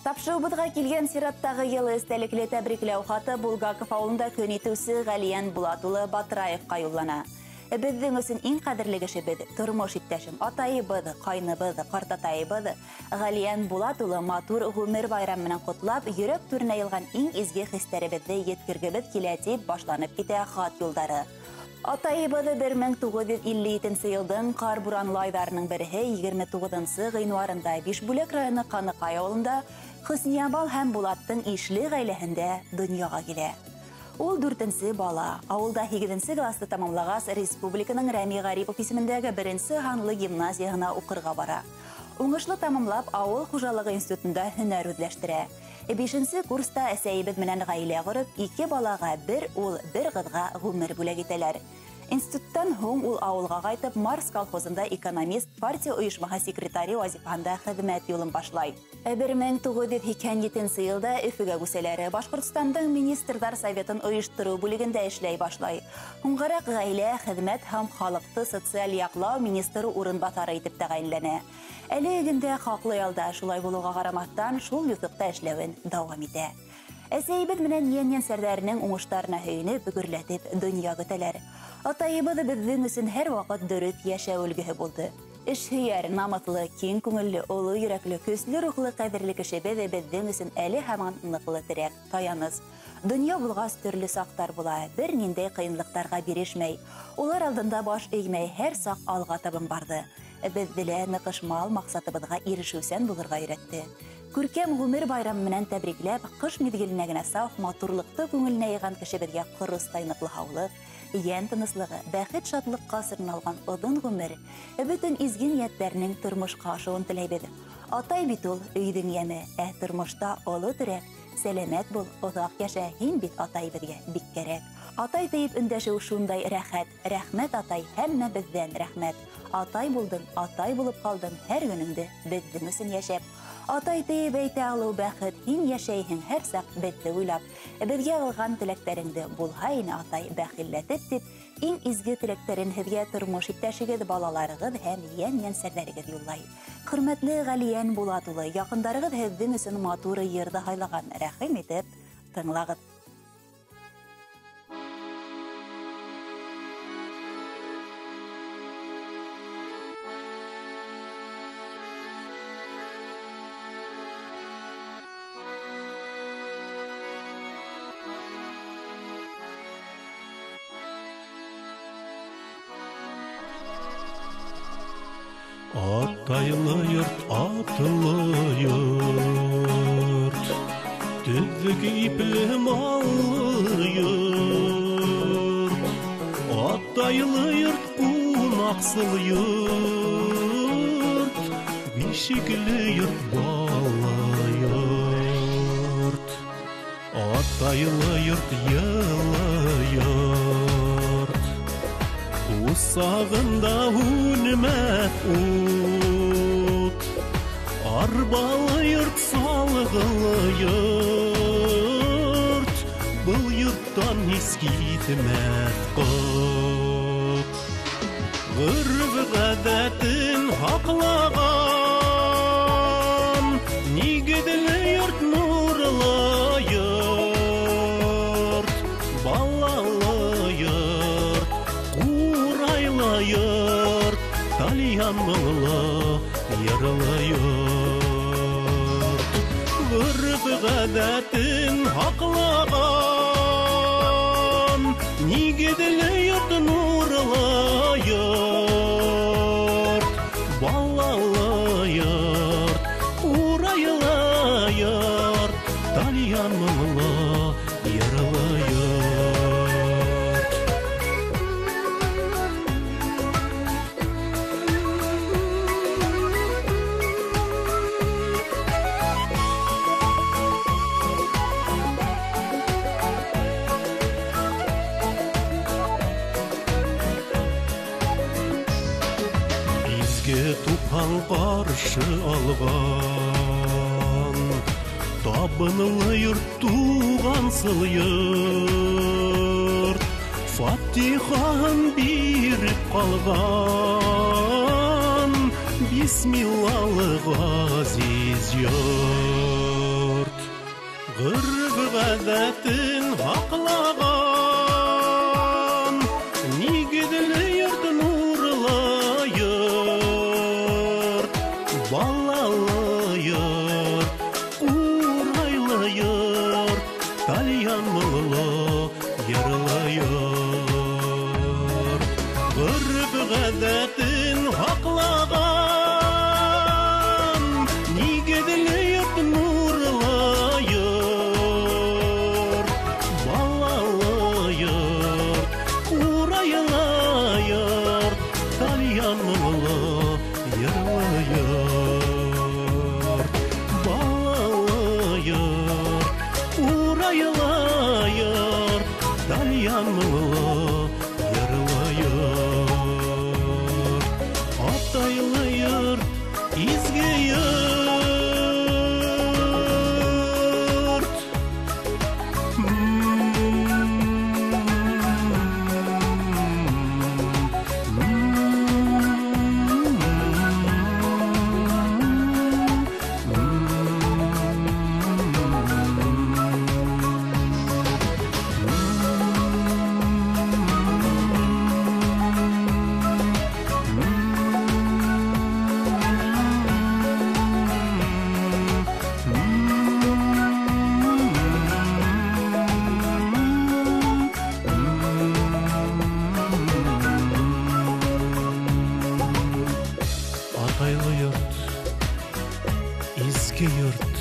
Тапшырыуыбыҙға килгән сираттағы йылы эстәлекле тәбрикләү хаты Булгаков ауылында көн итеүсе Ғәлиән Булат улы Батраевҡа юллана. Беҙҙең өсөн иң ҡәҙерле кешебеҙ, тормош иптәшем, атайыбыҙ, ҡайныбыҙ, ҡартатайыбыҙ Ғәлиән Булат улы матур ғүмер байрамы менән ҡотлап, йөрәк түренә йылған иң изге хистәребеҙҙе еткергебеҙ килә, тип башланып китә хат юлдары. Атайыбыҙ 1957 йылдың ҡар буранлы айҙарының береһе 29 ғинуарында Бишбүләк районы Ҡаныҡай ауылында Хөсниябал һәм Булаттың ишле ғаиләһендә донъяға килә. Ул 4-нсе бала. Ауылда 8-нсе класты тамамлағас, республиканың Рәми Ғарипов исемендәге 1-нсе һанлы гимназияһына уҡырға бара. Уңышлы тамамлап, ауыл хужалығы институтында һөнәр үҙләштерә. 5-нсе курста әсәйебеҙ менән ғаилә ҡороп, 2 балаға, бер ул, бер ҡыҙға ғүмер бүләк итәләр. Институттан һуң ул ауылға ҡайтып, Марс колхозында экономист, партия ойошмаһы секретаре вазифаһында хеҙмәт юлын башлай. 1987 йылда Өфөгә күсәләр. Башҡортостандың Министрҙар Советын ойоштороу бүлегендә эшләй башлай. Һуңғараҡ ғаилә, хеҙмәт һәм халыҡты социаль яҡлау министры урынбаҫары итеп тәғәйенләнә. Әле көндә хаҡлы ялда, шулай булыуға ҡарамаҫтан, шул юҫыҡта эшләүен дауам итә. Әсәйебеҙ менән ейән-ейәнсәрҙәренең уңыштарына һөйөнөп, гөрләтеп донъя көтәләр. Атайыбыҙ беҙҙең өсөн һәр ваҡыт дөрөҫ йәшәү өлгөһө булды. Эшһөйәр, намыҫлы, киң күңелле, оло йөрәкле, көслө рухлы ҡәҙерле кешебеҙ беҙҙең өсөн әле һаман ныҡлы терәк, таяныс. Донъя булғас төрлө саҡтар була, бер ниндәй ҡыйынлыҡтарға бирешмәй. Улар алдында баш эймәй, һәр саҡ алға табан барҙы. Беҙҙе лә ныҡышмал маҡсатыбыҙға ирешеүсән булырға өйрәтте. Күркәм ғүмер байрамы менән тәбрикләп, ҡыш миҙгеленә генә саф матурлыҡты күңеленә йыйған кешебеҙгә ҡоростай ныҡлы һаулыҡ, йән тыныслығы, бәхет шатлыҡҡа сырналған оҙон ғүмер, бөтөн изге ниәттәренең тормошҡа ашыуын теләйбеҙ. Атай бит ул өйҙөң йәме, ә тормошта оло терәк, сәләмәт бул, оҙаҡ йәшә, һин бит атай беҙгә бик кәрәк. Атай тейеп өндәшеү шундай рәхәт, рәхмәт атай, һәммә беҙҙән рәхмәт. Атай булдың, атай булып ҡалдың, һәр көнөңдө беҙҙең өсөн йәшәп. Атай тейеп әйтә алыу бәхет, һин йәшәйһең һәр саҡ беҙҙе уйлап. Беҙгә ҡылған теләктәреңде булһа ине атай бәхилләтеп тип, иң изге теләктәрен һеҙгә тормош иптәшегеҙ, балаларығыҙ һәм ейән-ейәнсәрҙәрегеҙ юллай. Хөрмәтле Ғәлиән Булат улы, яҡындарығыҙ һеҙҙең өсөн матур йырҙы һайлаған, рәхим итеп тыңлағыҙ. Атайлы йорт, атлы йорт, төҙөк ипле маллы йорт. Атайлы йорт, ҡунаҡсыл йорт, бишекле йорт, бала йорт. Атайлы йорт, йылы йорт, усағында һүнмәҫ ут. Арбалы йорт, салғылы йорт, был йорттан һис китмәҫ ҡот. Ғөрөф-ғәҙәтен һаҡлаған, нигеҙле йорт, нурлы йорт, балалы йорт, ҡурайлы йорт, тальян моңло йырлы йорт. Ғөрөф-ғәҙәтен һаҡлаған, нигеҙле йорт, нурлы йорт, балалы йорт, ҡурайлы йорт, тальян моңло йырлы йорт. Изге тупһаң ҡаршы алған, табынлы йорт, туғансыл йорт, фатихаһын биреп ҡалған, бисмиллалы ғәзиз йорт. Ғөрөф-ғәҙәтен һаҡлаған, нигеҙле йорт, нурлы йорт, балалы йорт, ҡурайлы йорт, тальян моңло йырлы йорт. Ғөрөф-ғәҙәтен һаҡлаған, нигеҙле йорт, нурлы йорт, балалы йорт, ҡурайлы йорт, тальян моңло йырлы йорт. Балалы йорт, ҡурайлы йорт, тальян моңло йырлы йорт. Атайлы йорт, изге йорт. Атайлы йорт, изге йорт.